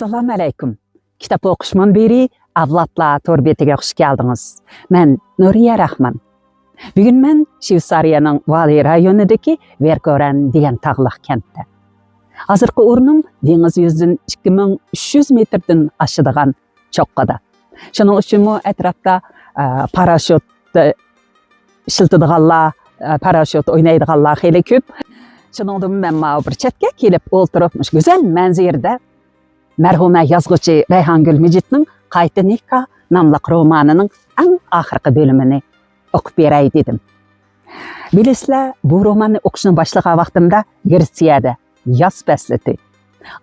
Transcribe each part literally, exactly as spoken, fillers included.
ئەسسالامۇ ئەلەيكۇم. كىتاب ئوقۇش مۇنبىرى ئەۋلادلار تور بېتىگە خۇش كەلدىڭىز. مەن نۇرىيە راخمان. بۈگۈن مەن شۋېتسارىيەنىڭ ۋالى رايونىدىكى ۋېرگورەن دېگەن تاغلىق كەنتتە. ھازىرقى ئورنۇم دېڭىز يۈزىدىن ئىككى مىڭ ئۈچ يۈز مېتىردىن ئاشىدىغان چوققىدا. شۇنىڭ ئۈچۈنمۇ ئەتراپتا، ئە، پاراشوت، ئە، ئىشلىتىدىغانلار، ئە، پاراشوت ئوينايدىغانلار خېلى كۆپ. شۇنىڭدىن مەن ماۋۇ بىر چەتكە كېلىپ ئولتۇرۇپ، مۇشۇ گۈزەل مەنزىرىدە مەرھۇمە يازغۇچى رەيھانگۈل مىجىتنىڭ قايتا نىكاھ ناملىق رومانىنىڭ ئەڭ ئاخىرقى بۆلۈمىنى ئوقۇپ بېرەي دېدىم. بىلىسىلەر، بۇ روماننى ئوقۇشنى باشلىغان ۋاقتىمدا گرېتسىيەدە ياز پەسلىتى.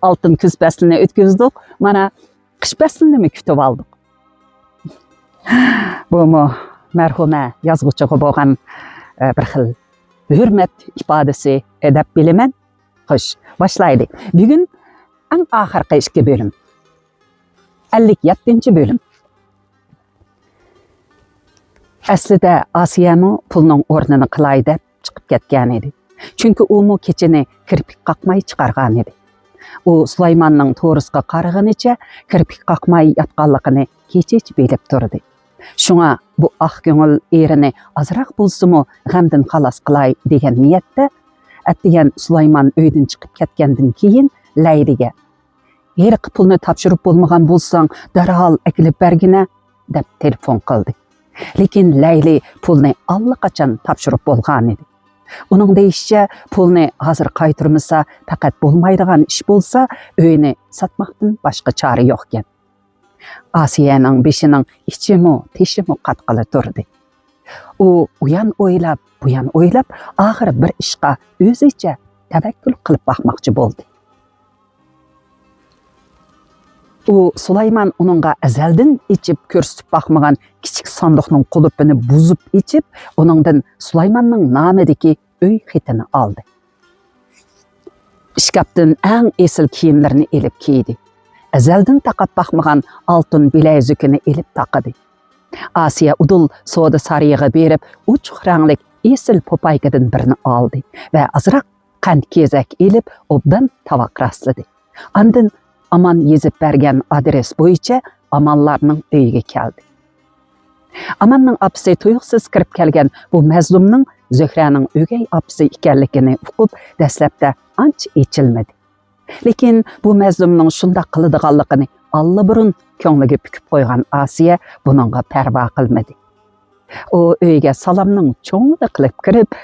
ئالتۇن كۈز پەسلىنى ئۆتكۈزدۇق، مانا قىش پەسلىنىمۇ كۈتۈۋالدۇق. بۇمۇ مەرھۇمە يازغۇچىغا بولغان، ئە، بىر خىل ھۆرمەت ئىپادىسى، ئە، دەپ بىلىمەن. خوش، باشلايلى. بۈگۈن ئەڭ ئاخىرقى ئىككى بۆلۈم. ئەللىك يەتتىنچى بۆلۈم. ئەسلىدە ئاسىيەمۇ پۇلنىڭ ئورنىنى قىلاي دەپ چىقىپ كەتكەن ئىدى. چۈنكى ئۇمۇ كېچىنى كىرپىك قاقماي چىقارغان ئىدى. ئۇ سۇلايماننىڭ تورۇسقا قارىغىنىچە كىرپىك قاقماي ياتقانلىقىنى كېچىچە بىلىپ تۇردى. شۇڭا بۇ ئاق كۆڭۈل ئېرىنى ئازراق بولسىمۇ غەمدىن خالاس قىلاي دېگەن نىيەتتە، ئەتىگەن سۇلايمان ئۆيدىن چىقىپ كەتكەندىن كېيىن لەيلىگە، «ھېلىقى پۇلنى تاپشۇرۇپ بولمىغان بولساڭ، دەرھال ئەكېلىپ بەرگىنە» دەپ تېلېفون قىلدى. لېكىن لەيلى پۇلنى ئاللىقاچان تاپشۇرۇپ بولغانىدى. ئۇنىڭ دېيىشىچە، پۇلنى ھازىر قايتۇرمىسا، پەقەت بولمايدىغان ئىش بولسا، ئۆينى ساتماقتىن باشقا چارە يوقكەن. ئاسىيەنىڭ بېشىنىڭ ئىچىمۇ، تېشىمۇ قاتقىلى تۇردى. ئۇ ئۇيان ئويلاپ، بۇيان ئويلاپ، ئاخىرى بىر ئىشقا ئۆزىچە تەۋەككۈل قىلىپ باقماقچى بولدى. ئۇ سۇلايمان ئۇنىڭغا ئەزەلدىن ئېچىپ كۆرسىتىپ باقمىغان كىچىك ساندۇقنىڭ قۇلۇپىنى بۇزۇپ ئېچىپ، ئۇنىڭدىن سۇلايماننىڭ نامىدىكى ئۆي خېتىنى ئالدى. ئىشكاپتىن ئەڭ ئېسىل كىيىملىرىنى ئېلىپ كىيدى. ئەزەلدىن تاقاپ باقمىغان ئالتۇن بىلەيزۈكىنى ئېلىپ تاقىدى. ئاسىيە ئۇدۇل سودا سارىيىغا بېرىپ، ئوچۇق رەڭلىك ئېسىل پوپايكىدىن بىرنى ئالدى ۋە ئازراق قەنت كېزەك ئېلىپ، ئوبدان تاۋاق راسلىدى. ئاندىن ئامان يېزىپ بەرگەن ئادرېس بويىچە ئامانلارنىڭ ئۆيىگە كەلدى. ئاماننىڭ ئاپىسى تۇيۇقسىز كىرىپ كەلگەن بۇ مەزلۇمنىڭ زۆھرەنىڭ ئۆگەي ئاپىسى ئىكەنلىكىنى ئۇقۇپ، دەسلەپتە ئانچە ئېچىلمىدى. لېكىن بۇ مەزلۇمنىڭ شۇنداق قىلىدىغانلىقىنى ئاللىبۇرۇن كۆڭلىگە پۈكۈپ قويغان ئاسىيە بۇنىڭغا پەرۋا قىلمىدى. ئۇ ئۆيگە سالامنىڭ چوڭىدا قىلىپ كىرىپ،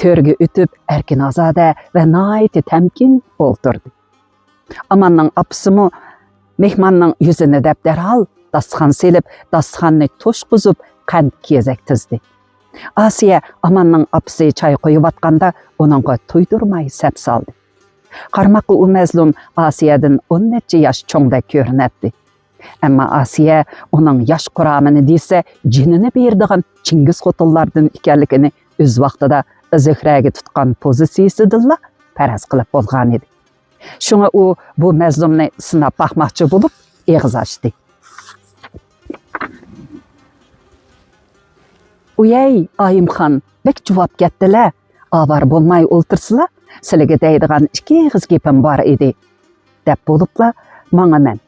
تۆرگە ئۆتۈپ، ئەركىن-ئازادە ۋە ناھايىتى تەمكىن ئولتۇردى. ئاماننىڭ ئاپىسىمۇ مېھماننىڭ يۈزىنى دەپ دەرھال داستىخان سېلىپ، داستىخاننى توشقۇزۇپ، قەنت كېزەك تىزدى. ئاسىيە ئاماننىڭ ئاپىسى چاي قۇيۇۋاتقاندا ئۇنىڭغا تۇيدۇرماي سەپ سالدى. قارىماققا ئۇ مەزلۇم ئاسىيەدىن ئون نەچچە ياش چوڭدەك كۆرۈنەتتى. ئەمما ئاسىيە ئۇنىڭ ياش قۇرامىنى دېسە جېنىنى بېرىدىغان چىڭگىز خوتۇنلاردىن ئىكەنلىكىنى ئۆز ۋاقتىدا زۆھرەگە تۇتقان پوزىتسىيىسىدىنلا پەرەز قىلىپ بولغانىدى. شۇڭا ئۇ بۇ مەزلۇمنى سىناپ باقماقچى بولۇپ ئېغىز ئاچتى. «ئۇيەي، ئايىمخان، بەك جۇۋاپ كەتتىلە. ئاۋارە بولماي ئولتۇرسىلا، سىلىگە دەيدىغان ئىككى ئېغىز گېپىم بار ئىدى» دەپ بولۇپلا ماڭىمەن.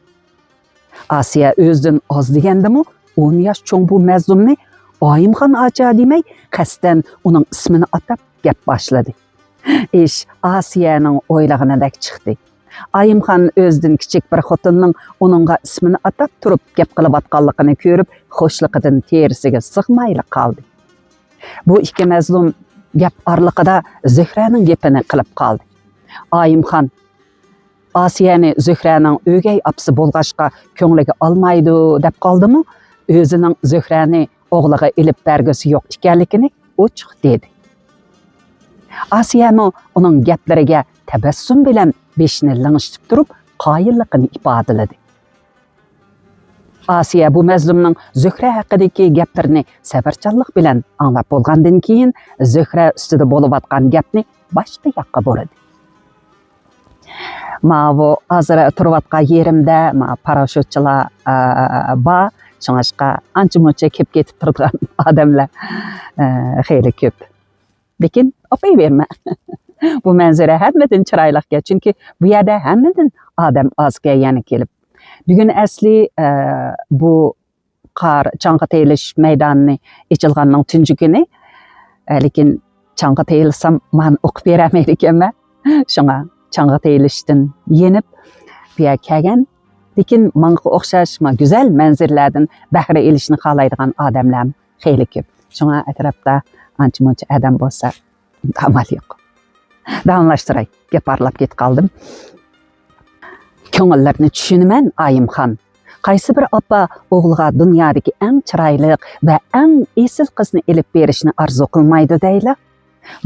ئاسىيە ئۆزىدىن ئاز دېگەندىمۇ ئون ياش چوڭ بۇ مەزلۇمنى «ئايىمخان ئاچا» دېمەي، قەستەن ئۇنىڭ ئىسمىنى ئاتاپ گەپ باشلىدى. ئىش ئاسىيەنىڭ ئويلىغىنىدەك چىقتى. ئايىمخان ئۆزىدىن كىچىك بىر خوتۇننىڭ ئۇنىڭغا ئىسمىنى ئاتاپ تۇرۇپ گەپ قىلىۋاتقانلىقىنى كۆرۈپ، خۇشلۇقىدىن تېرىسىگە سىغمايلا قالدى. بۇ ئىككى مەزلۇم گەپ ئارىلىقىدا زۆھرەنىڭ گېپىنى قىلىپ قالدى. ئايىمخان ئاسىيەنى زۆھرەنىڭ ئۆگەي ئاپىسى بولغاچقا كۆڭلىگە ئالمايدۇ دەپ قالدىمۇ، ئۆزىنىڭ زۆھرەنى ئوغلىغا ئېلىپ بەرگۈسى يوق ئىكەنلىكىنى ئوچۇق دېدى. ئاسىيەمۇ ئۇنىڭ گەپلىرىگە تەبەسسۇم بىلەن بېشىنى لىڭشىتىپ تۇرۇپ، قايىللىقىنى ئىپادىلىدى. ئاسىيە بۇ مەزلۇمنىڭ زۆھرە ھەققىدىكى گەپلىرىنى سەۋرچانلىق بىلەن ئاڭلاپ بولغاندىن كېيىن، زۆھرە ئۈستىدە بولۇۋاتقان گەپنى باشقا ياققا بۇرىدى. ماۋۇ ھازىر تۇرۇۋاتقان يېرىمدە ما پاراشوتچىلار، ئە، بار. شۇڭلاشقا ئانچە-مۇنچە كېلىپ كېتىپ تۇرىدىغان ئادەملەر، ئە، خېلى كۆپ. لېكىن ئوقۇيبېرىمەن. بۇ مەنزىرە ھەممىدىن چىرايلىقكەن، چۈنكى بۇ يەردە ھەممىدىن ئادەم ئازكەن يەنە كېلىپ. بۈگۈن ئەسلى، ئە، بۇ قار چاڭغا تېيىلىش مەيدانىنى ئېچىلغاننىڭ تۇنجى كۈنى. ئە، لېكىن چاڭغا تېيىلسام، مانا ئوقۇپ بېرەلمەيدىكەنمەن. شۇڭا چاڭغا تېيىلىشتىن يېنىپ، بۇ يەرگە كەلگەن. لېكىن ماڭغا ئوخشاش ما گۈزەل مەنزىرىلەردىن بەھرە ئېلىشنى خالايدىغان ئادەملەرمۇ خېلى كۆپ. شۇڭا ئەتراپتا ئانچە-مۇنچە ئادەم بولسا، ئامال يوق. داۋاملاشتۇراي، گەپ ئارىلاپ كېتىپ قالدىم. كۆڭۈللىرىنى چۈشىنىمەن، ئايىمخان. قايسى بىر ئاپا ئوغلىغا دۇنيادىكى ئەڭ چىرايلىق ۋە ئەڭ ئېسىل قىزنى ئېلىپ بېرىشنى ئارزۇ قىلمايدۇ دەيلا؟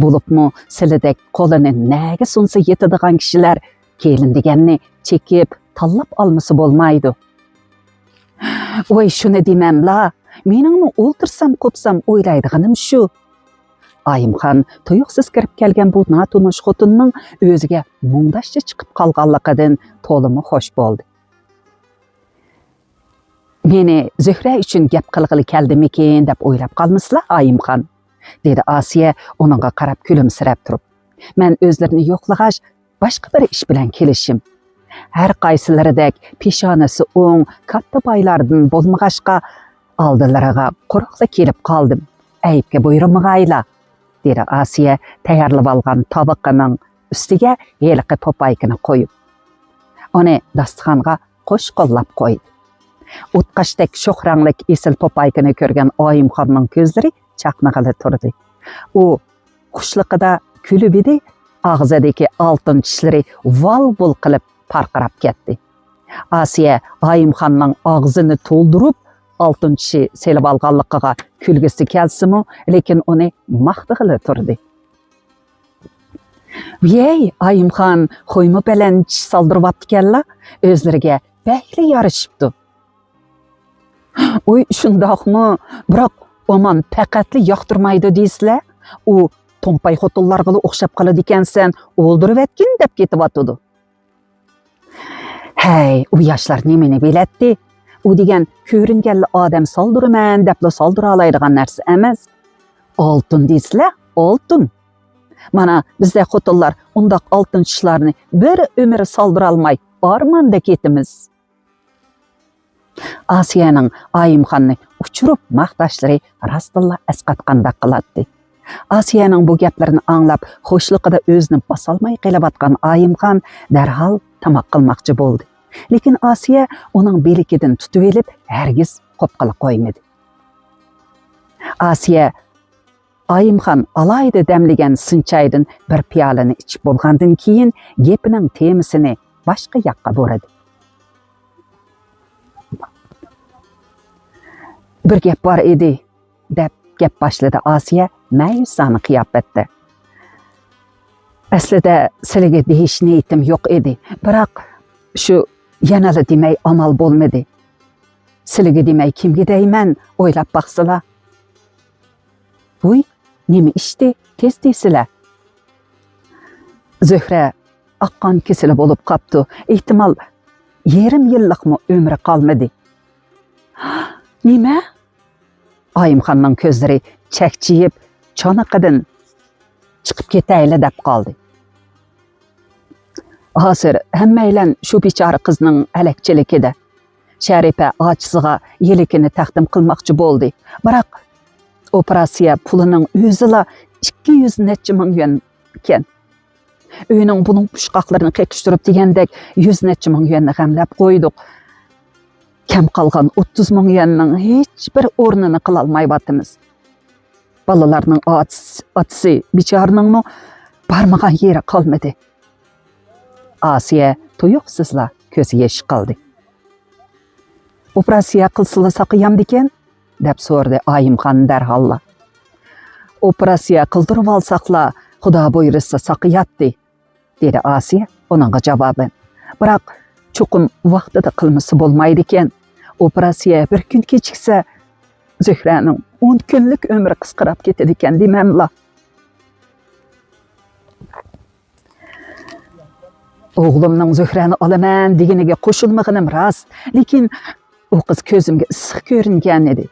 بولۇپمۇ سىلىدەك قولىنى نەگە سۇنسا يېتىدىغان كىشىلەر كېلىن دېگەننى چېكىپ، تاللاپ ئالمىسا بولمايدۇ. ۋاي، شۇنى دېمەملا، مېنىڭمۇ ئولتۇرسام قوپسام ئويلايدىغىنىم شۇ. ئايىمخان تۇيۇقسىز كىرىپ كەلگەن بۇ ناتونۇش خوتۇننىڭ ئۆزىگە مۇڭداشچە چىقىپ قالغانلىقىدىن تولىمۇ خوش بولدى. مېنى زۆھرە ئۈچۈن گەپ قىلغىلى كەلدىمىكىن دەپ ئويلاپ قالمىسىلا، ئايىمخان، دېدى ئاسىيە ئۇنىڭغا قاراپ كۈلۈمسىرەپ تۇرۇپ. مەن ئۆزلىرىنى يوقلىغاچ، باشقا بىر ئىش بىلەن كېلىشىم. ھەر قايسىلىرىدەك پېشانىسى ئوڭ، كاتتا بايلاردىن بولمىغاچقا، ئالدىلىرىغا قۇرۇقلا كېلىپ قالدىم. ئەيىبكە بۇيرۇمىغايلا، دېدى ئاسىيە تەييارلىۋالغان تاۋىقىنىڭ ئۈستىگە ھېلىقى پوپايكىنى قويۇپ. ئۇنى داستىخانغا قوش قوللاپ قويدى. ئوتقاشتەك شوخ رەڭلىك ئېسىل پوپايكىنى كۆرگەن ئايىمخاننىڭ كۆزلىرى چاقنىغىلى تۇردى. ئۇ خۇشلۇقىدا كۈلۈۋىدى، ئاغزىدىكى ئالتۇن چىشلىرى ۋال-ۋۇل قىلىپ پارقىراپ كەتتى. ئاسىيە ئايىمخاننىڭ ئاغزىنى تولدۇرۇپ ئالتۇن چىشى سېلىۋالغانلىقىغا كۈلگۈسى كەلسىمۇ، لېكىن ئۇنى ماختىغىلى تۇردى. ۋىيەي، ئايىمخان خويمۇ بەلەن چىش سالدۇرۇۋاپتىكەنلا، ئۆزلىرىگە بەكلا يارىشىپتۇ. ئۇي، شۇنداقمۇ؟ بىراق، ئامان پەقەتلا ياقتۇرمايدۇ دېيىسىلە. ئۇ تومپاي خوتۇنلارغىلا ئوخشاپ قالىدىكەنسەن، ئولدۇرۇۋەتكىن دەپ كېتىۋاتىدۇ. ھەي، ئۇ ياشلار نېمىنى بىلەتتى؟ ئۇ دېگەن كۆرۈنگەنلا ئادەم سالدۇرىمەن دەپلا سالدۇرالايدىغان نەرسە ئەمەس. ئالتۇن دېيىسىلە، ئالتۇن. مانا، بىزدەك خوتۇنلار ئۇنداق ئالتۇن چىشلارنى بىر ئۆمۈر سالدۇرالماي ئارماندا كېتىمىز. ئاسىيەنىڭ ئايىمخاننى ئۇچۇرۇپ ماختاشلىرى راستتىنلا ئەسقاتقاندەك قىلاتتى. ئاسىيەنىڭ بۇ گەپلىرىنى ئاڭلاپ، خۇشلۇقىدا ئۆزىنى باسالماي قېلىۋاتقان ئايىمخان دەرھال تاماق قىلماقچى بولدى. لېكىن ئاسىيە ئۇنىڭ بىلىكىدىن تۇتۇۋېلىپ، ھەرگىز قوپقىلى قويمىدى. ئاسىيە ئايىمخان ئالاھىدە دەملىگەن سىنچايدىن بىر پىيالىنى ئىچىپ بولغاندىن كېيىن، گېپىنىڭ تېمىسىنى باشقا ياققا بۇرىدى. بىر گەپ بار ئىدى، دەپ گەپ باشلىدى ئاسىيە مەيۈسانە قىياپەتتە. ئەسلىدە سىلىگە دېيىش نىيىتىم يوق ئىدى، بىراق شۇ يەنىلا دېمەي ئامال بولمىدى. سىلىگە دېمەي كىمگە دەيمەن، ئويلاپ باقسىلا. ۋۇي، نېمە ئىشتى، تېز دېسىلە. زۆھرە ئاق قان كېسىلى بولۇپ قاپتۇ. ئېھتىمال، يېرىم يىللىقمۇ ئۆمرى قالمىدى. نېمە؟ ئايىمخاننىڭ كۆزلىرى چەكچىيىپ، چانىقىدىن چىقىپ كېتەيلى دەپ قالدى. ھازىر ھەممەيلەن شۇ بىچارە قىزنىڭ ھەلەكچىلىكىدە. شەرىپە ئاچىسىغا يىلىكىنى تەقدىم قىلماقچى بولدى. بىراق، ئوپېراتسىيە پۇلىنىڭ ئۆزىلا ئىككى يۈز نەچچە مىڭ يۈەن ئىكەن. ئۆينىڭ بۇنىڭ پۇشقاقلىرىنى قېقىشتۇرۇپ دېگەندەك يۈز نەچچە مىڭ يۈەننى غەملەپ قويدۇق. كەم قالغان ئوتتۇز مىڭ يۈەننىڭ ھېچبىر ئورنىنى قىلالمايۋاتىمىز. بالىلارنىڭ ئاتىسى، ئاتىسى بىچارىنىڭمۇ بارمىغان يېرى قالمىدى. ئاسىيە تۇيۇقسىزلا كۆز يېشى قىلدى. ئوپېراتسىيە قىلسىلا ساقىيامدىكەن؟ دەپ سورىدى ئايىمخان دەرھاللا. ئوپېراتسىيە قىلدۇرۇۋالساقلا، خۇدا بۇيرۇسا ساقىياتتى، دېدى ئاسىيە ئۇنىڭغا جاۋابەن. بىراق، چوقۇم ۋاقتىدا قىلمىسا بولمايدىكەن. ئوپېراتسىيە بىر كۈن كېچىكسە، زۆھرەنىڭ ئون كۈنلۈك ئۆمرى قىسقىراپ كېتىدىكەن دېمەملا. ئوغلۇمنىڭ زۆھرەنى ئالىمەن دېگىنىگە قوشۇلمىغىنىم راست، لېكىن ئۇ قىز كۆزۈمگە ئىسسىق كۆرۈنگەن ئىدى.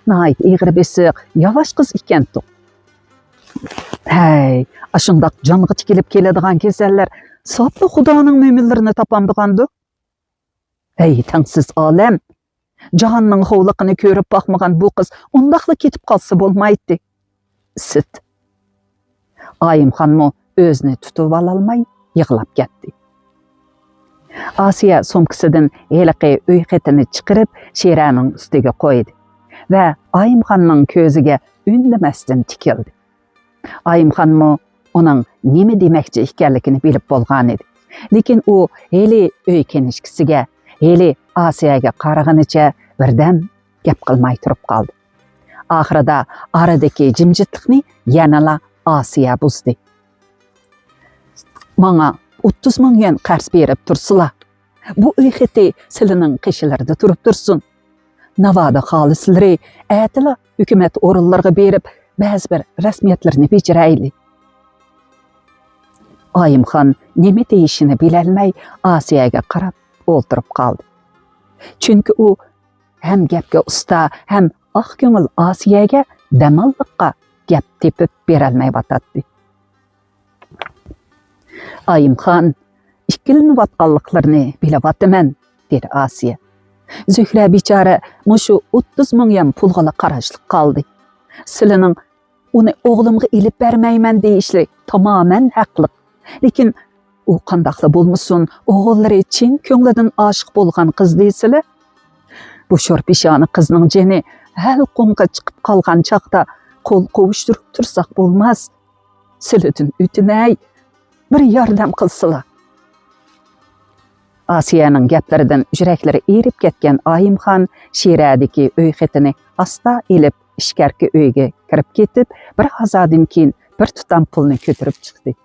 ناھايىتى ئېغىر بېسىق، ياۋاش قىز ئىكەنتۇق. ھەي، ئاشۇنداق جانغا تىكىلىپ كېلىدىغان كېسەللەر ساپلا خۇدانىڭ مۆمىنلىرىنى تاپامدىغاندۇ؟ ھەي، تەڭسىز ئالەم! جاھاننىڭ خوۋلۇقىنى كۆرۈپ باقمىغان بۇ قىز ئۇنداقلا كېتىپ قالسا بولمايتتى. سىت. ئايىمخانمۇ ئۆزىنى تۇتۇۋالالماي يىغلاپ كەتتى. ئاسىيە سومكىسىدىن ھېلىقى ئۆي خېتىنى چىقىرىپ، شىرەنىڭ ئۈستىگە قويدى ۋە ئايىمخاننىڭ كۆزىگە ئۈندىمەستىن تىكىلدى. ئايىمخانمۇ ئۇنىڭ نېمە دېمەكچى ئىكەنلىكىنى بىلىپ بولغانىدى. لېكىن ئۇ ھېلى ئۆي كىنىشكىسىگە، ھېلى ئاسىيەگە قارىغىنىچە بىردەم گەپ قىلماي تۇرۇپ قالدى. ئاخىرىدا ئارىدىكى جىمجىتلىقنى يەنىلا ئاسىيە بۇزدى. ماڭا ئوتتۇز مىڭ يۈەن قەرز بېرىپ تۇرسىلا، بۇ ئۆي خېتى سىلىنىڭ قېشىلىرىدا تۇرۇپ تۇرسۇن. ناۋادا خالىسىلىرى ئەتىلا ھۆكۈمەت ئورۇنلىرىغا بېرىپ، بەزى بىر رەسمىيەتلىرىنى بېجىرەيلى. ئايىمخان نېمە دېيىشىنى بىلەلمەي ئاسىيەگە قاراپ ئولتۇرۇپ قالدى. چۈنكى ئۇ ھەم گەپكە ئۇستا، ھەم ئاق كۆڭۈل ئاسىيەگە دەماللىققا گەپ تېپىپ بېرەلمەيۋاتاتتى. ئايىمخان، ئىككىلىنىۋاتقانلىقلىرىنى بىلىۋاتىمەن، دېدى ئاسىيە. زۆھرە بىچارە مۇشۇ ئوتتۇز مىڭ يۈەن پۇلغىلا قاراشلىق قالدى. سىلىنىڭ ئۇنى ئوغلۇمغا ئېلىپ بەرمەيمەن دېيىشلىرى تامامەن ھەقلىق. لېكىن ئۇ قانداقلا بولمىسۇن، ئوغۇللىرى چىن كۆڭلىدىن ئاشىق بولغان قىز دېسىلە، بۇ شور پېشانە قىزنىڭ جېنى ھەلقۇمغا چىقىپ قالغان چاغدا قول قوۋۇشتۇرۇپ تۇرساق بولماس. سىلىدىن ئۆتۈنەي، بىر ياردەم قىلسىلا. ئاسىيەنىڭ گەپلىرىدىن يۈرەكلىرى ئېرىپ كەتكەن ئايىمخان شىرەدىكى ئۆي خېتىنى ئاستا ئېلىپ، ئىچكەرىكى ئۆيگە كىرىپ كېتىپ، بىر ھازادىن كېيىن بىر تۇتام پۇلنى كۆتۈرۈپ چىقتى.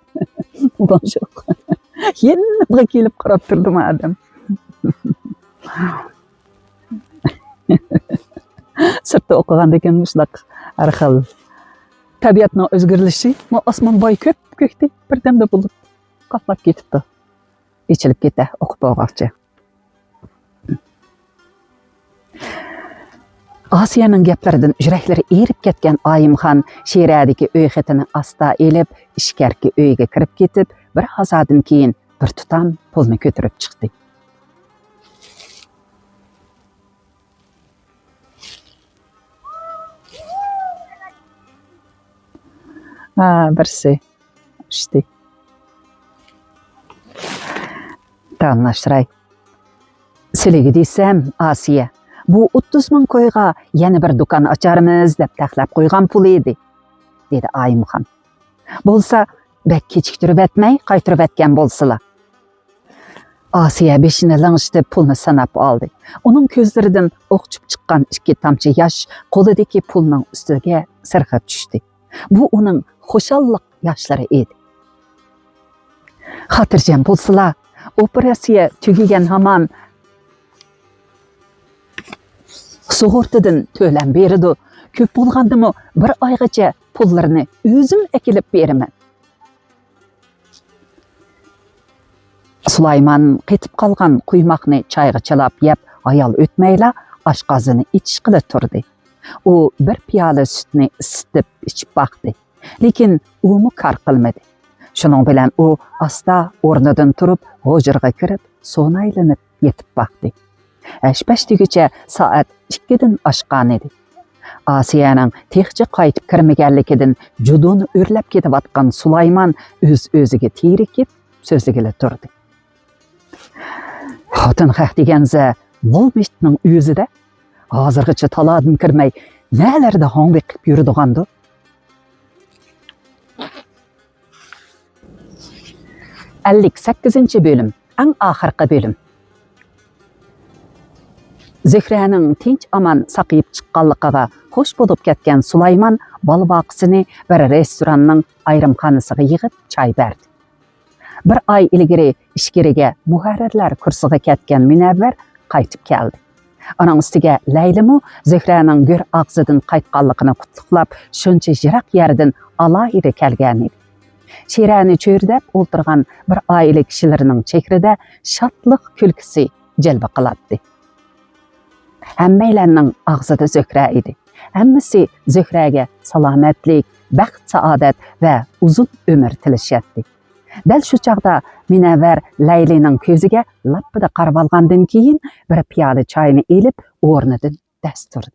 بونژور. يەنە بۇغا كېلىپ قاراپ تۇردىمۇ ئادەم؟ سىرتتا ئوقۇغاندىكىن مۇشۇنداق ھەر خىل تەبىئەتنىڭ ئۆزگىرىلىشى، مۇ ئاسمان باي كۆپ كۆكتى، بىردەمدە بۇلۇت قاپلاپ كېتىپتۇ. ئېچىلىپ كېتە، ئوقۇپ بولغاچە. ئاسىيەنىڭ گەپلىرىدىن يۈرەكلىرى ئېرىپ كەتكەن ئايىمخان شىرەدىكى ئۆي خېتىنى ئاستا ئېلىپ، ئىچكەرىكى ئۆيگە كىرىپ كېتىپ، بىر ھازادىن كېيىن بىر تۇتام پۇلنى كۆتۈرۈپ چىقتى. ھا، بىرسى ئۈچتى. داۋاملاشتۇراي. سىلىگە دېسەم، ئاسىيە، بۇ ئوتتۇز مىڭ كويغا يەنە بىر دۇكان ئاچارمىز دەپ تەخلەپ قويغان پۇل ئىدى، دېدى ئايىمخان. بولسا، بەك كېچىكتۈرۈۋەتمەي قايتۇرۇۋەتكەن بولسىلا. ئاسىيە بېشىنى لىڭشىتىپ پۇلنى ساناپ ئالدى. ئۇنىڭ كۆزلىرىدىن ئوقچۇپ چىققان ئىككى تامچە ياش قولىدىكى پۇلنىڭ ئۈستىگە سىرغىپ چۈشتى. بۇ ئۇنىڭ خۇشاللىق ياشلىرى ئىدى. خاتىرجەم بولسىلا، ئوپېراتسىيە تۈگىگەن ھامان سۇغۇرتىدىن تۆلەم بېرىدۇ. كۆپ بولغاندىمۇ بىر ئايغىچە پۇللىرىنى ئۆزۈم ئەكېلىپ بېرىمەن. سۇلايمان قېتىپ قالغان قۇيماقنى چايغا چىلاپ يەپ، ھايال ئۆتمەيلا ئاشقازىنى ئېچىشقىلى تۇردى. ئۇ بىر پىيالە سۈتنى ئىسسىتىپ ئىچىپ باقتى. لېكىن ئۇمۇ كار قىلمىدى. شۇنىڭ بىلەن ئۇ ئاستا ئورنىدىن تۇرۇپ، ھۇجرىغا كىرىپ، سۇنايلىنىپ يېتىپ باقتى. ھەش-پەش دېگۈچە سائەت ئىككىدىن ئاشقانىدى. ئاسىيەنىڭ تېخىچە قايتىپ كىرمىگەنلىكىدىن جۇدۇنى ئۆرلەپ كېتىۋاتقان سۇلايمان ئۆز-ئۆزىگە تېرىكىپ سۆزلىگىلى تۇردى. خوتۇن خەق دېگەنسە مول مىشتنىڭ ئۆزىدە، ھازىرغىچە تالادىن كىرمەي نەلەردە ھاڭ بېقىپ يۈرىدىغاندۇ؟ ئەللىك سەككىزىنچى بۆلۈم، ئەڭ ئاخىرقى بۆلۈم. زۆھرەنىڭ تىنچ-ئامان ساقىيىپ چىققانلىقىغا خوش بولۇپ كەتكەن سۇلايمان بالىباقىسىنى بىر رېستوراننىڭ ئايرىمخانىسىغا يىغىپ چاي بەردى. بىر ئاي ئىلگىرى ئىچكىرىگە مۇھەررىرلەر كۇرسىغا كەتكەن مۇنەۋۋەر قايتىپ كەلدى. ئۇنىڭ ئۈستىگە لەيلىمۇ زۆھرەنىڭ گۆر ئاغزىدىن قايتقانلىقىنى قۇتلۇقلاپ، شۇنچە يىراق يەردىن ئالاھىدە كەلگەنىدى. شىرەنى چۆرىدەپ ئولتۇرغان بىر ئائىلە كىشىلىرىنىڭ چېھرىدە شادلىق كۈلكىسى جىلۋە قىلاتتى. ھەممەيلەننىڭ ئاغزىدا زۆھرە ئىدى. ھەممىسى زۆھرەگە سالامەتلىك، بەخت-سائادەت ۋە ئۇزۇن ئۆمۈر تىلىشەتتى. دەل شۇ چاغدا مۇنەۋۋەر لەيلىنىڭ كۆزىگە لاپپىدە قارىۋالغاندىن كېيىن، بىر پىيالە چاينى ئېلىپ، ئورنىدىن دەس تۇردى.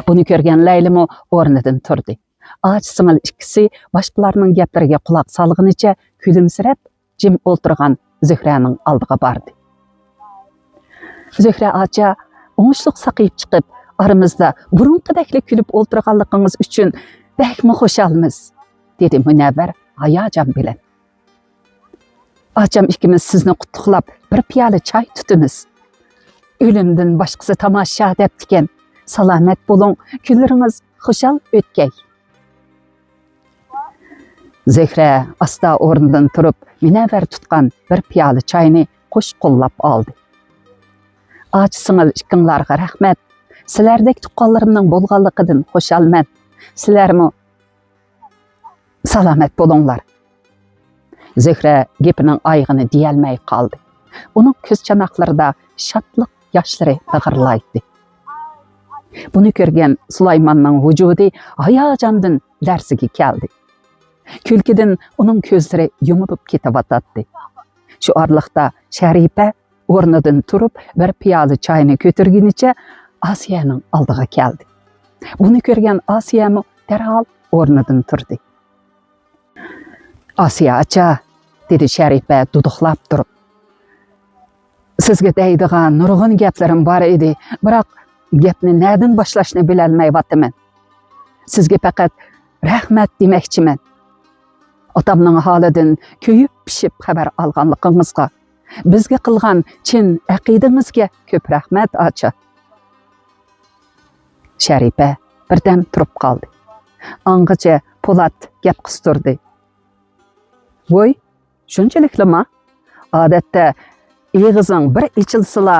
بۇنى كۆرگەن لەيلىمۇ ئورنىدىن تۇردى. ئاچا سىڭىل ئىككىسى باشقىلارنىڭ گەپلىرىگە قۇلاق سالغىنىچە كۈلۈمسىرەپ، جىم ئولتۇرغان زۆھرەنىڭ ئالدىغا باردى. زۆھرە ئاچا، ئوڭۇشلۇق ساقىيىپ چىقىپ، ئارىمىزدا بۇرۇنقىدەكلا كۈلۈپ ئولتۇرغانلىقىڭىز ئۈچۈن بەكمۇ خۇشالمىز، دېدى مۇنەۋۋەر ھاياجان بىلەن. ئاچام ئىككىمىز سىزنى قۇتلۇقلاپ، بىر پىيالە چاي تۇتىمىز. ئۆلۈمدىن باشقىسى تاماشا دەپتىكەن. سالامەت بولۇڭ، كۈنلىرىڭىز خۇشال ئۆتكەي. زۆھرە ئاستا ئورنىدىن تۇرۇپ، مۇنەۋۋەر تۇتقان بىر پىيالە چاينى قوش قوللاپ ئالدى. ئاچا سىڭىل ئىككىڭلارغا رەھمەت. سىلەردەك تۇغقانلىرىمنىڭ بولغانلىقىدىن خۇشالمەن. سىلەرمۇ سالامەت بولۇڭلار. زۆھرە گېپىنىڭ ئايىغىنى دېيەلمەي قالدى. ئۇنىڭ كۆز چاناقلىرىدا شادلىق ياشلىرى لىغىرلايتتى. بۇنى كۆرگەن سۇلايماننىڭ ۋۇجۇدى ھاياجاندىن لەرزىگە كەلدى. كۈلكىدىن ئۇنىڭ كۆزلىرى يۇمۇلۇپ كېتىۋاتاتتى. شۇ ئارىلىقتا شەرىپە ئورنىدىن تۇرۇپ، بىر پىيالە چاينى كۆتۈرگىنىچە ئاسىيەنىڭ ئالدىغا كەلدى. بۇنى كۆرگەن ئاسىيەمۇ دەرھال ئورنىدىن تۇردى. «ئاسىيە ئاچا»، دېدى شەرىپە دۇدۇقلاپ تۇرۇپ. «سىزگە دەيدىغان نۇرغۇن گەپلىرىم بار ئىدى، بىراق گەپنى نەدىن باشلاشنى بىلەلمەيۋاتىمەن. سىزگە پەقەت رەھمەت دېمەكچىمەن. ئاتامنىڭ ھالىدىن كۆيۈپ پىشىپ خەۋەر ئالغانلىقىڭىزغا، بىزگە قىلغان چىن ئەقىدىڭىزگە كۆپ رەھمەت، ئاچا.» شەرىپە بىردەم تۇرۇپ قالدى. ئاڭغىچە پولات گەپ قىستۇردى. «ۋوي، شۇنچىلىكلىما؟ ئادەتتە ئېغىزىڭ بىر ئېچىلسىلا،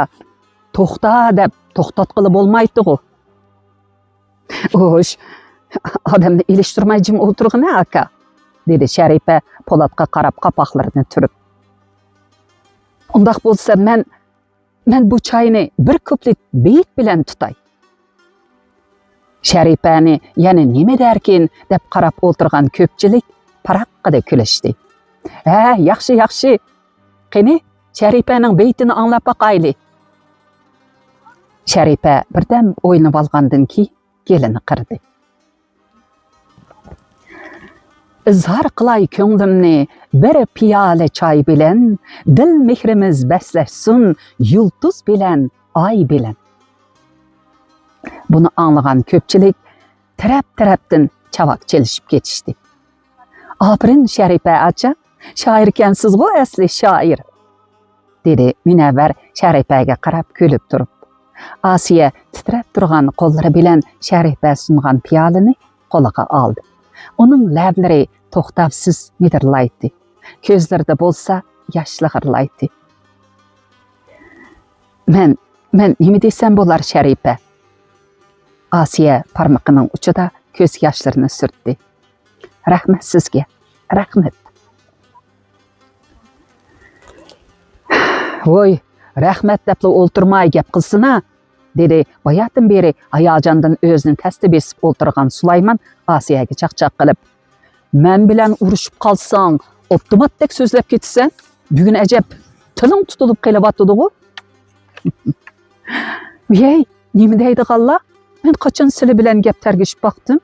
توختا دەپ توختاتقىلى بولمايتتىغۇ.» «ئوش، ئادەمنى ئېلىشتۇرماي جىم ئولتۇرغىنە، ئاكا»، دېدى شەرىپە پولاتقا قاراپ قاپاقلىرىنى تۈرۈپ. «ئۇنداق بولسا مەن، مەن بۇ چاينى بىر كۇپلېت بېيىت بىلەن تۇتاي.» شەرىپەنى يەنە نېمە دەركىن دەپ قاراپ ئولتۇرغان كۆپچىلىك پاراققىدە كۈلۈشتى. «ھە، ياخشى، ياخشى. قېنى، شەرىپەنىڭ بېيىتىنى ئاڭلاپ باقايلى.» شەرىپە بىردەم ئويلىنىۋالغاندىن كېيىن گېلىنى قىردى. «ئىزھار قىلاي كۆڭلۈمنى بىر پىيالە چاي بىلەن، دىل مېھرىمىز بەسلەشسۇن يۇلتۇز بىلەن، ئاي بىلەن.» بۇنى ئاڭلىغان كۆپچىلىك تەرەپ-تەرەپتىن چاۋاك چېلىشىپ كېتىشتى. «ئاپىرىن شەرىپە ئاچا، شائىركەنسىزغۇ ئەسلى، شائىر.» دېدى مۇنەۋۋەر شەرىپەگە قاراپ كۈلۈپ تۇرۇپ. ئاسىيە تىترەپ تۇرغان قوللىرى بىلەن شەرىپە سۇنغان پىيالىنى قولىغا ئالدى. ئۇنىڭ لەۋلىرى توختاۋسىز مىدىرلايتتى. كۆزلىرىدە بولسا ياش لىغىرلايتتى. «مەن، مەن نېمە دېسەم بولار، شەرىپە؟» ئاسىيە پارمىقىنىڭ ئۇچىدا كۆز ياشلىرىنى سۈرتتى. «رەھمەت سىزگە، رەھمەت.» «ۋوي، رەھمەت دەپلا ئولتۇرماي گەپ قىلسىنا!» دېدى باياتىن بېرى ھاياجاندىن ئۆزىنى تەستە بېسىپ ئولتۇرغان سۇلايمان ئاسىيەگە چاقچاق قىلىپ. «مەن بىلەن ئۇرۇشۇپ قالساڭ، ئاپتوماتتەك سۆزلەپ كېتىسەن. بۈگۈن ئەجەب تىلىڭ تۇتۇلۇپ قېلىۋاتىدىغۇ.» «ۋىيەي، نېمە دەيدىغانلار؟ مەن قاچان سىلى بىلەن گەپ تەرگىشىپ باقتىم؟»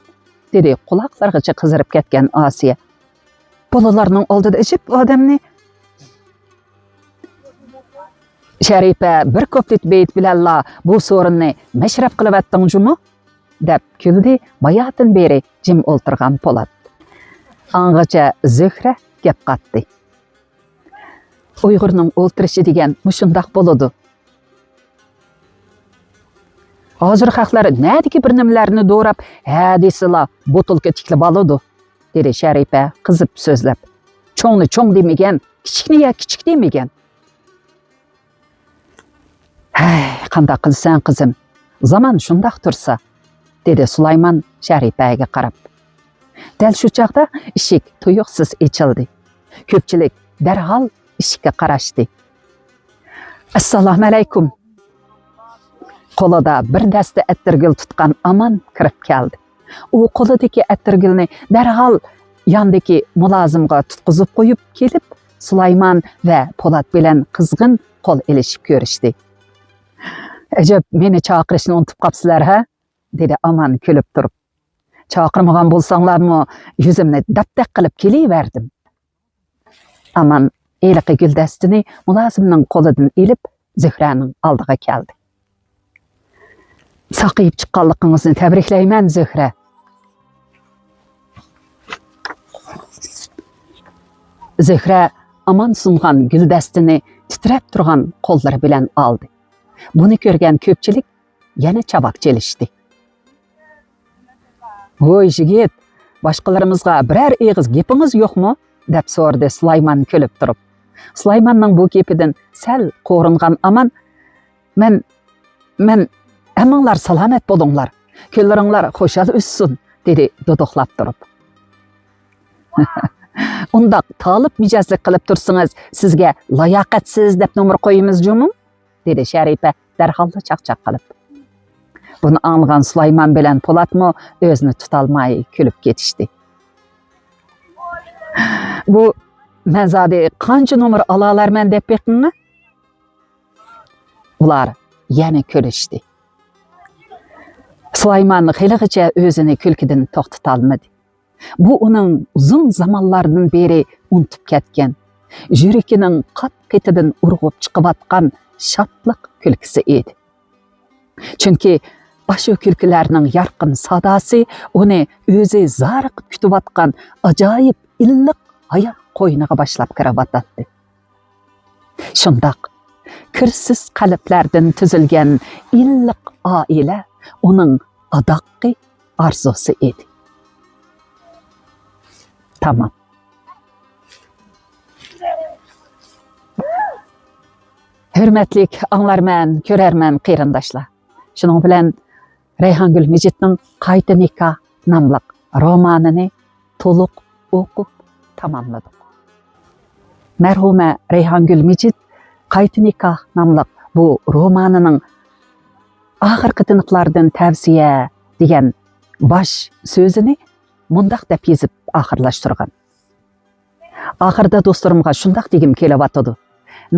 دېدى قۇلاقلىرىغىچە قىزىرىپ كەتكەن ئاسىيە. «بالىلارنىڭ ئالدىدا ئەجەب ئادەمنى.» «شەرىپە، بىر كۇپلېت بېيىت بىلەنلا بۇ سورۇننى مەشرەپ قىلىۋەتتىڭ جۇمۇ؟» دەپ كۈلدى باياتىن بېرى جىم ئولتۇرغان پولات. ئاڭغىچە زۆھرە گەپ قاتتى. «ئۇيغۇرنىڭ ئولتۇرۇشى دېگەن مۇشۇنداق بولىدۇ. ھازىر خەقلەر نەدىكى بىر نېمىلەرنى دوراپ، ھە دېسىلا، بوتۇلكا تىكلىۋالىدۇ.» دېدى شەرىپە قىزىپ سۆزلەپ. «چوڭنى چوڭ دېمىگەن، كىچىكنى يا كىچىك دېمىگەن.» «ھەي، قانداق قىلىسەن، قىزىم؟ زامان شۇنداق تۇرسا.» دېدى سۇلايمان شەرىپەگە قاراپ. دەل شۇ چاغدا ئىشىك تۇيۇقسىز ئېچىلدى. كۆپچىلىك دەرھال ئىشىككە قاراشتى. «ئەسسالامۇئەلەيكۇم!» قولىدا بىر دەستە ئەتىرگۈل تۇتقان ئامان كىرىپ كەلدى. ئۇ قولىدىكى ئەتىرگۈلنى دەرھال ياندىكى مۇلازىمغا تۇتقۇزۇپ قويۇپ كېلىپ، سۇلايمان ۋە پولات بىلەن قىزغىن قول ئېلىشىپ كۆرۈشتى. «ئەجەب، مېنى چاقىرىشنى ئۇنتۇپ قاپسىلەر ھە؟» دېدى ئامان كۈلۈپ تۇرۇپ. «چاقىرمىغان بولساڭلارمۇ يۈزۈمنى دەپتەك قىلىپ كېلىۋەردىم.» ئامان ھېلىقى گۈلدەستىنى مۇلازىمنىڭ قولىدىن ئېلىپ، زۆھرەنىڭ ئالدىغا كەلدى. «ساقىيىپ چىققانلىقىڭىزنى تەبرىكلەيمەن، زۆھرە.» زۆھرە ئامان سۇنغان گۈلدەستىنى تىترەپ تۇرغان قوللىرى بىلەن ئالدى. بۇنى كۆرگەن كۆپچىلىك يەنە چاۋاك چېلىشتى. «ھوي، يىگىت، باشقىلىرىمىزغا بىرەر ئېغىز گېپىڭىز يوقمۇ؟» دەپ سورىدى سۇلايمان كۈلۈپ تۇرۇپ. سۇلايماننىڭ بۇ گېپىدىن سەل قورۇنغان ئامان، «مەن، مەن، ھەممىڭلار سالامەت بولۇڭلار، كۈنلىرىڭلار خۇشال ئۆتسۇن.» دېدى دۇدۇقلاپ تۇرۇپ. «ئۇنداق تالىپ مىجەزلىك قىلىپ تۇرسىڭىز، سىزگە لاياقەتسىز دەپ نومۇر قويىمىز جۇمۇ؟» دېدى شەرىپە دەرھاللا چاقچاق قىلىپ. بۇنى ئاڭلىغان سۇلايمان بىلەن پولاتمۇ ئۆزىنى تۇتالماي كۈلۈپ كېتىشتى. «بۇ، مەن زادى قانچە نومۇر ئالالارمەن دەپ بېقىڭا.» ئۇلار يەنە كۈلۈشتى. سۇلايمان خېلىغىچە ئۆزىنى كۈلكىدىن توختىتالمىدى. بۇ ئۇنىڭ ئۇزۇن زامانلاردىن بېرى ئۇنتۇپ كەتكەن، يۈرىكىنىڭ قات-قېتىدىن ئۇرغۇپ چىقىۋاتقان شادلىق كۈلكىسى ئىدى. چۈنكى ئاشۇ كۈلكىلەرنىڭ يارقىن ساداسى ئۇنى ئۆزى زارىقىپ كۈتۈۋاتقان ئاجايىپ ئىللىق ھايات قوينىغا باشلاپ كىرىۋاتاتتى. شۇنداق، كىرسىز قەلبلەردىن تۈزۈلگەن ئىللىق ئائىلە ئۇنىڭ ئاداققى ئارزۇسى ئىدى. تامام. ھۆرمەتلىك ئاڭلارمەن، كۆرەرمەن قېرىنداشلار. شۇنىڭ بىلەن رەيھانگۈل مىجىتنىڭ قايتا نىكاھ ناملىق رومانىنى تولۇق ئوقۇپ تاماملىدۇق. مەرھۇمە رەيھانگۈل مىجىت قايتا نىكاھ ناملىق بۇ رومانىنىڭ «ئاخىرقى تىنىقلاردىن تەۋسىيە» دېگەن باش سۆزىنى مۇنداق دەپ يېزىپ ئاخىرلاشتۇرغان. «ئاخىرىدا دوستلىرىمغا شۇنداق دېگۈم كېلىۋاتىدۇ.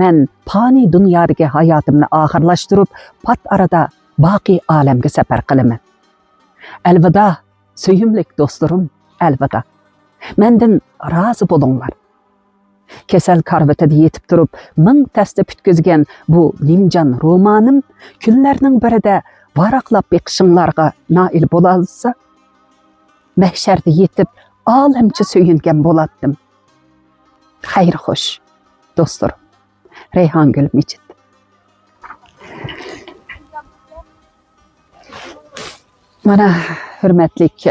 مەن پانىي دۇنيادىكى ھاياتىمنى ئاخىرلاشتۇرۇپ، پات ئارىدا باقىي ئالەمگە سەپەر قىلىمەن. ئەلۋىدا، سۆيۈملۈك دوستلىرىم، ئەلۋىدا. مەندىن رازى بولۇڭلار.» كېسەل كارىۋىتىدا يېتىپ تۇرۇپ، مىڭ تەستە پۈتكۈزگەن بۇ نىمجان رومانىم كۈنلەرنىڭ بىرىدە ۋاراقلاپ بېقىشىڭلارغا نائىل بولالىسا، مەھشەردە يېتىپ، ئالەمچە سۆيۈنگەن بولاتتىم. خەير خوش، دوستلىرىم. رەيھانگۈل مىجىت. مانا، ھۆرمەتلىك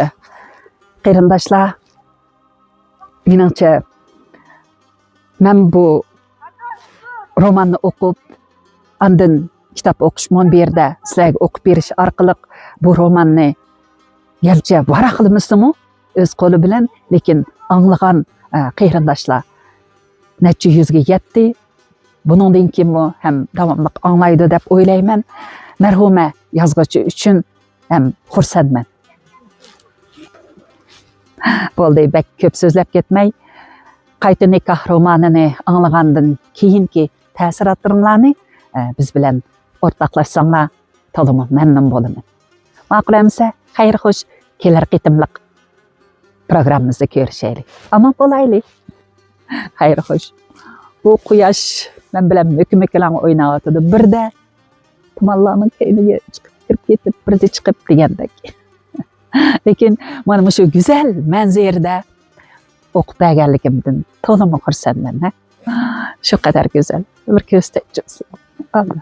قېرىنداشلار، مېنىڭچە، مەن بۇ روماننى ئوقۇپ، ئاندىن كىتاب ئوقۇش مۇنبىرىدە سىلەرگە ئوقۇپ بېرىش ئارقىلىق بۇ روماننى گەرچە ۋاراقلىمىسىمۇ، ئۆز قولى بىلەن، لېكىن ئاڭلىغان، ئە، قېرىنداشلار نەچچە يۈزگە يەتتى. بۇنىڭدىن كېيىنمۇ ھەم داۋاملىق ئاڭلايدۇ دەپ ئويلايمەن. مەرھۇمە يازغۇچى ئۈچۈن ھەم خۇرسەنمەن. بولدى، بەك كۆپ سۆزلەپ كەتمەي، قايتا نىكاھ رومانىنى ئاڭلىغاندىن كېيىنكى تەسىراتلىرىڭلارنى، ئە، بىز بىلەن ئورتاقلاشساڭلار تولىمۇ مەمنۇن بولىمەن. ماقۇل ئەمىسە، خەير خوش، كېلەر قېتىملىق پروگراممىمىزدا كۆرۈشەيلى. ئامان بولايلى. خەير خوش. بۇ قۇياش مەن بىلەن مۆكە-مۆكىلەڭ ئويناۋاتىدۇ. بىردە تۇمانلارنىڭ كەينىگە چىقىپ كىرىپ كېتىپ، بىردە چىقىپ دېگەندەك. لېكىن مانا مۇشۇ گۈزەل مەنزىرىدە ئوقۇپ بەرگەنلىكىمدىن تولىمۇ خۇرسەنمەن، ھە. شۇ قەدەر گۈزەل. بىر كۆرسەتچىمسىلەر. ئاللا.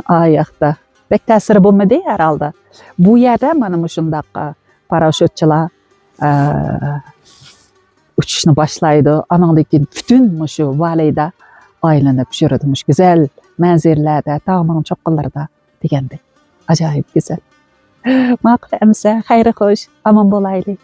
ئاياقتا. بەك تەسىرى بولمىدى ھەر ھالدا. بۇ يەردە مانا مۇشۇنداق، ئە، پاراشوتچىلار، ئە، ئۇچۇشنى باشلايدۇ. ئانىڭدىن كېيىن پۈتۈن مۇشۇ ۋالىدا ئايلىنىپ يۈرىدۇ. مۇشۇ گۈزەل مەنزىرىلەردە، تاغنىڭ چوققىلىرىدا دېگەندەك. ئاجايىپ گۈزەل. ماقۇل ئەمىسە، خەير خوش، ئامان بولايلى.